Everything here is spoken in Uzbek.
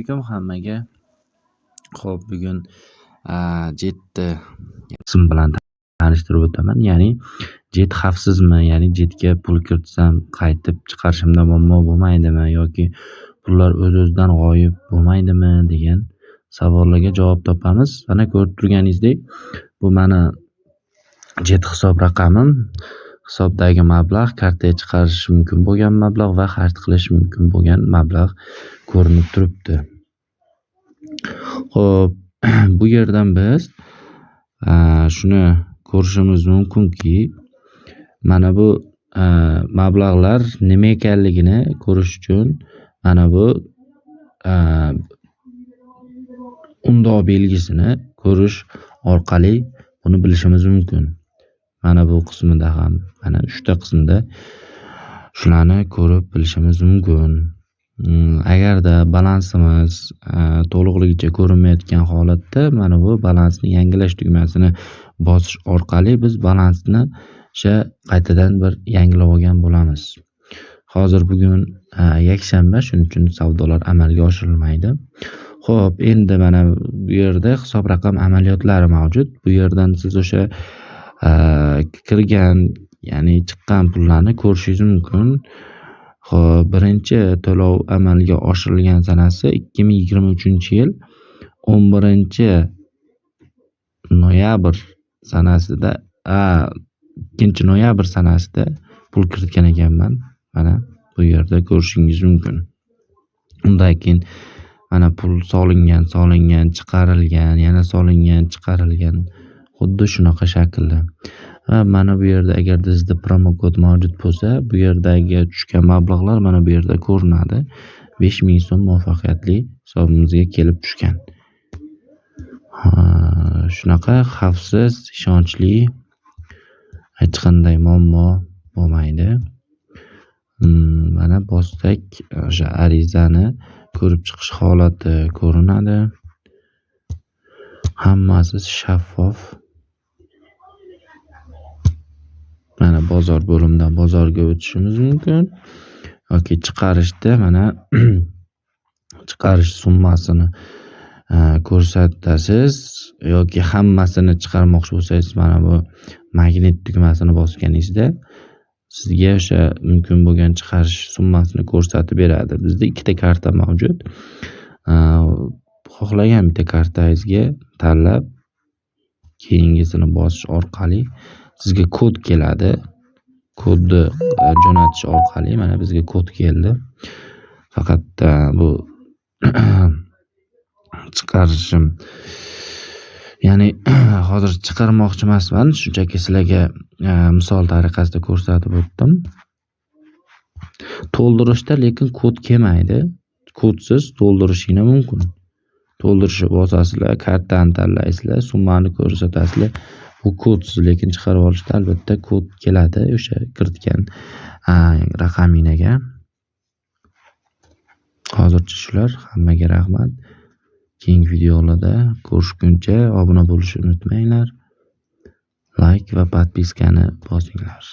Alaykum hammaga. Xo'p, bugun Jetni qism bilan tanishtirib o'taman. Ya'ni Jet xavfsizmi? Ya'ni Jetga pul kiritsam qaytib chiqarishimda muammo bo'lmaydimi yoki pullar o'z-o'zidan g'oyib bo'lmaydimi degan savollarga javob topamiz. Mana ko'rib turganingizdek, bu mani Jet hisob raqamim. Hisobdagi mablag', kartaga chiqarish mumkin bo'lgan mablag' va xarj qilish mumkin bo'lgan mablag' ko'rinib turibdi. Xo'p, bu yerdan biz shuni ko'rishimiz mumkinki, mana bu mablag'lar nima ekanligini ko'rish uchun mana bu undov belgisini ko'rish orqali buni bilishimiz mumkin. Mana bu qismida ham, mana 3 ta qismida shularni ko'rib bilishimiz mumkin. Agarda balansimiz to'liqligicha ko'rinmayotgan holatda mana bu balansni yangilash tugmasini bosish orqali biz balansni o'sha qaytadan bir yangilab olgan bo'lamiz. Hozir bugun yakshanba, shuning uchun savdolar amalga oshirilmaydi. Xo'p, endi mana bu yerda hisob raqam amaliyotlari mavjud. Bu yerdan siz o'sha kirgan, ya'ni chiqqan pullarni ko'rishingiz mumkin. Xo'p, birinchi to'lov amalga oshirilgan sanasi 2023-yil 11 noyabr sanasida, 2 noyabr sanasida pul kiritgan ekanman. Mana bu yerda ko'rishingiz mumkin. Undan keyin mana pul solingan, solingan, chiqarilgan, yana solingan, chiqarilgan. Xuddi shunaqa shaklda. Va mana bu yerda agarda sizda promokod mavjud bo'lsa, bu yerdagi tushgan mablag'lar mana bu yerda ko'rinadi. 5000 so'm muvaffaqiyatli hisobimizga kelib tushgan. Shunaqa xavfsiz, ishonchli, hech qanday muammo bo'lmaydi. Mana bossak, o'sha arizani ko'rib chiqish holati ko'rinadi. Hammasi shaffof. Mana bozor bo'limidan bozorga o'tishimiz mumkin yoki chiqarishda mana chiqarish summasini ko'rsatasiz yoki hammasini chiqarmoqchi bo'lsangiz, mana bu magnit tugmasini bosganingizda sizga o'sha mumkin bo'lgan chiqarish summasini ko'rsatib beradi. Bizda ikkita karta mavjud. Xohlagan bitta kartangizga tanlab, keyingisini bosish orqali sizga kod keladi. Kodni jo'natish orqali mana bizga kod keldi. Faqat bu chiqarishim, ya'ni hozir chiqarmoqchi emasman, shunchaki sizlarga misol tariqasida ko'rsatib o'tdim. To'ldirishda lekin kod kelmaydi. Kodsiz to'ldirishinglar mumkin. To'ldirishni bosasizlar, kartani tanlaysizlar, summani ko'rsatasizlar. Bu kodsiz, lekin chiqarib olishda albatta kod keladi o'sha kiritgan raqaminglarga. Hozircha shular. Hammaga rahmat. Keyingi videolarda ko'rishguncha obuna bo'lishni unutmanglar. Layk va подписка ni bosinglar.